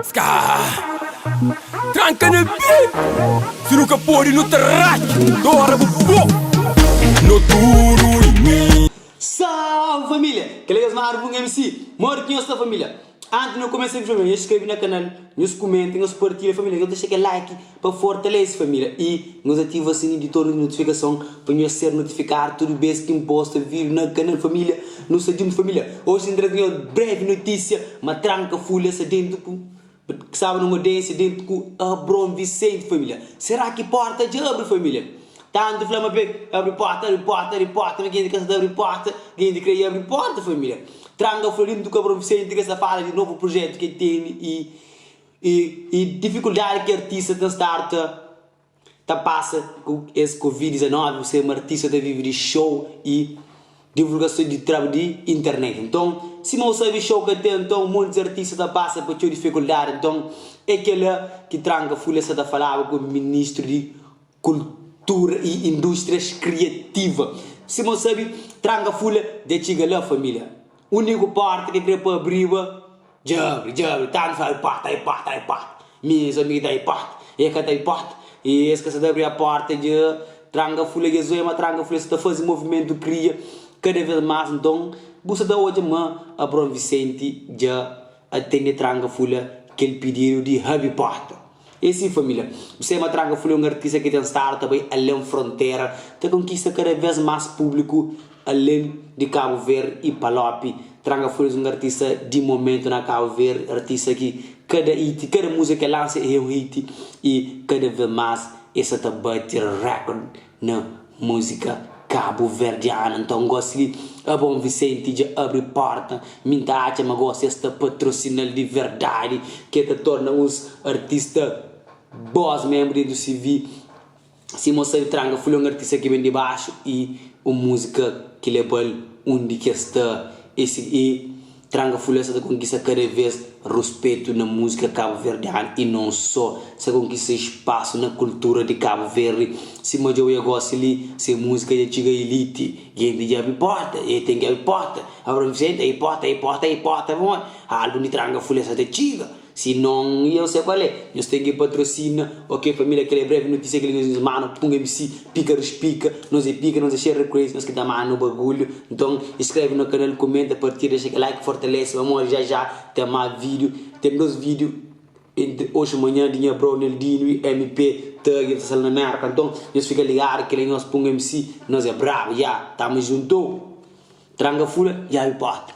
Ska Tranka na beat Si nu ka pode nu ta ratxa Dora bu bo No tudu di mi. Salve família! Kel é Osmar Bunga MC. Modi ki nhos sta família? Antis nu kumesa vídeo família, nhos skrebe na kanal, nhos kumenta, nhos partilha família, nhos dexa kel like pa fortalese família i nhos ativa sininhu di tornu di notifikason pa nhos ser notifikadu tudu bes ki N posta vídeo na kanal família. Nu sta djuntu família. Oji N traze nhos brevi notísia ma tranka fulha sta dentu ku staba na un audiênsia dentu ku Abron Vicente família. Será ki porta dja abri família? Tantu fla ma pe abri porta, abri porta, abri porta, ma kenti ka sa ta abri porta, kenti kre abri porta família. Tranka fulha dentu ku Abron Vicente ka sta fala di novu projetu ki el tene i I i difikuldadi ki artista ten stadu ta ta pasa ku es covid 19, bu sabe ma artista ta vive di show i divulgason di traba di internet. Nton, sima bu sabe show ka ten, nton montis artista ta pasa pa txeu difikuldadi. Nton, é kela ki Tranka Fulha sa ta falaba ku ministru di Kultura i Industrias Kriativa. Sima bu sabe, Tranka Fulha dja txiga la familia. Uniku porta ki kre pa abriba Dja abri, dja abri, tantu fla, Ai porta, ai porta, ai porta Mi es ami ki ta ai porta, e ka ta ai porta E es ka sa ta abri a porta dja Tranka fulha dja zoia ma tranka fulha sa ta faze movimentu kria kada vez mas Nton bu sa ta odja ma Abraon Vicente dja atende tranka fulha kel pididu di abri porta. É si família. Bu sabe ma Tranka Fulha é un artista ki ten stadu ta bai alén frontera, ta konkista kada vez más públiku alén di Kabu Verdi y Palop. Tranka Fulha é un artista di momentu na Kabu Verdi, artista ki kada hit, kada múzika ki el lansa é un hit y kada vez más el sa ta bati récord na múzika kabuverdianu. Nton gósi li Abon Visenti dja abri pórta, mi N ta atxa ma gósi es ta patrosina-l di verdadi, ki el ta torna uns artista bós mésmu déntu CV. Sima bu sabe, Tranka Fulha é un artista ki ben di baxu y un múzika ki leba-l undi ki el sta. Esi i Tranka Fulha sa ta konkista kada vez ruspetu na múzika kabuverdianu i non só, sa konkista ispasu na kultura di Kabu Verdi. Sima dja oia gosi li, se múzika dja txiga elite, genti dja abri porta, e ten ki abri porta, Abraham Vicente abri porta, abri porta, abri porta, pamodi álbum di Tranka Fulha sa ta txiga. Si non i eu sei kual é, nhos ten ki patrosina, ok família kel é breve notísia kel nhos mano pung MC pika rispika, nos é pika nos é xerri crazy nos ki ta manda bagulho, nton inscreve no canal comenta partilha dexa kel like fortalece pamodi já já ten mas vídeo, ten 2 vídeo entre hoje manhã di nha bro Neldinho i MP Thug el ta sta la na merca nton nhos fika ligado kel é nhos pung MC nos é brabo ya tamo junto tranka fula djabi porta.